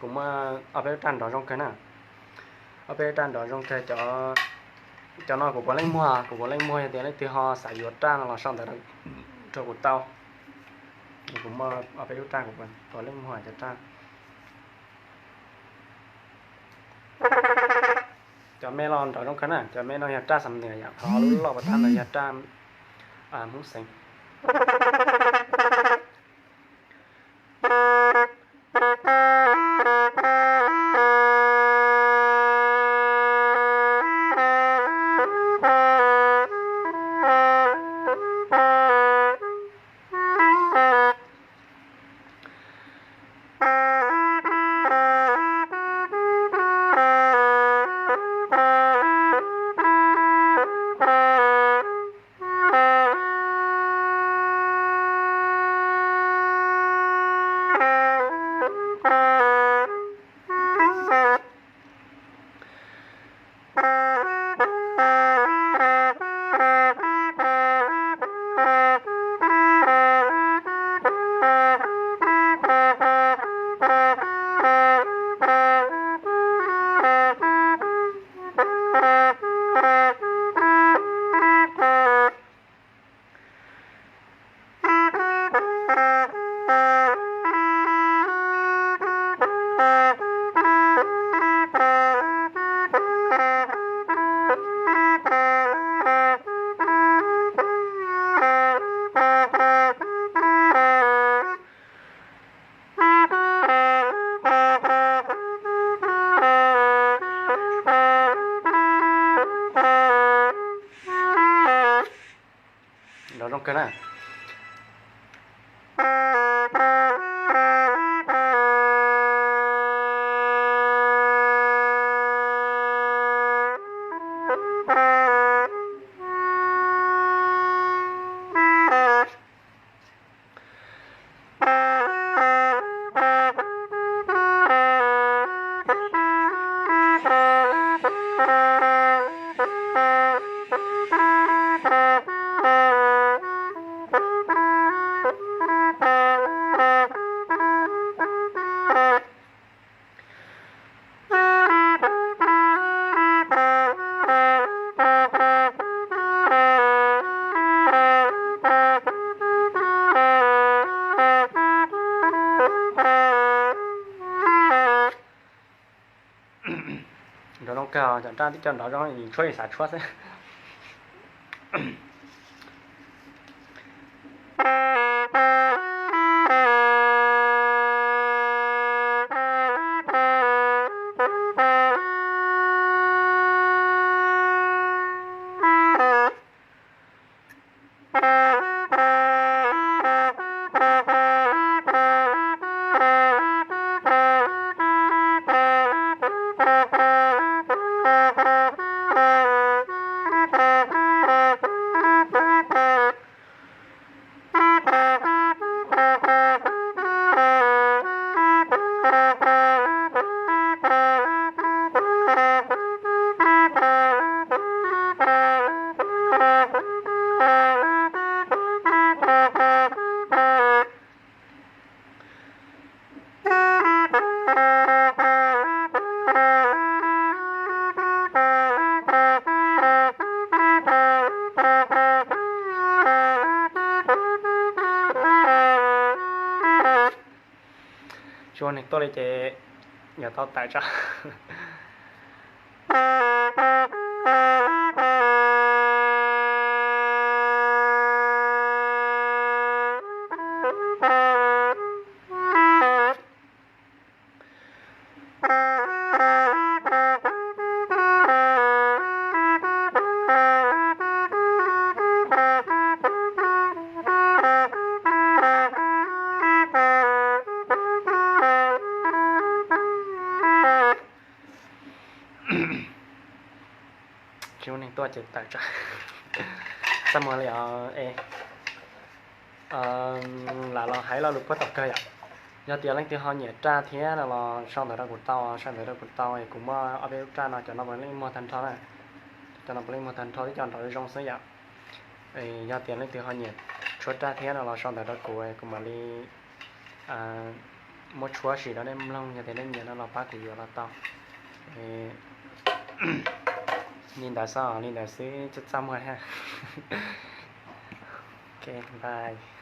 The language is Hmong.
Kuv muaj ob peb lub raj nrov zoo kawg na. Ob peb lub raj nrov zoo kawg. Cov no kuv puav leej muag, kuv puav leej muag, yog tias leej twg ho xav yuav raj no los sau ntawv rau kuv tau. Kuv muaj ob peb lub raj, kuv puav leej muag cov raj. Cov me los nrov zoo kawg na, cov me no yog raj Xam Nuas yom, ho lub loj puas tab ntawd yog raj Hmoob Xeev. Nrov zoo kawg na. Nrov zoo kawg, cov raj tib co nrov zoo, tshuab ib xav tshuab xwb. Tsis ua neeg tuaj li ces yuav tau tawm tso. Tsis ua neeg tuaj ces tawm tso. Txaj muag li os. Lam los hais lo lus puag tom kawg yom. Yog tias leej twg ho nyiam raj thiab no los sau ntawv rau kuv tau, sau ntawv rau kuv tau es kuv muaj ob peb lub raj no, cov no puav leej muag tag nrho na. Cov no puav leej muag tag nrho, tib co nrov zoo xwb yom. Yog tias leej twg ho nyiam tshuab raj thiab no los sau ntawv rau kuv, kuv mam li muab tshuab sim rau nej mloog, yog tias nej nyiam no los pab kuv yuav los tau. Li ntawd xwb, li ntawd xwb, txaj txaj muag thiab. Ok, bye.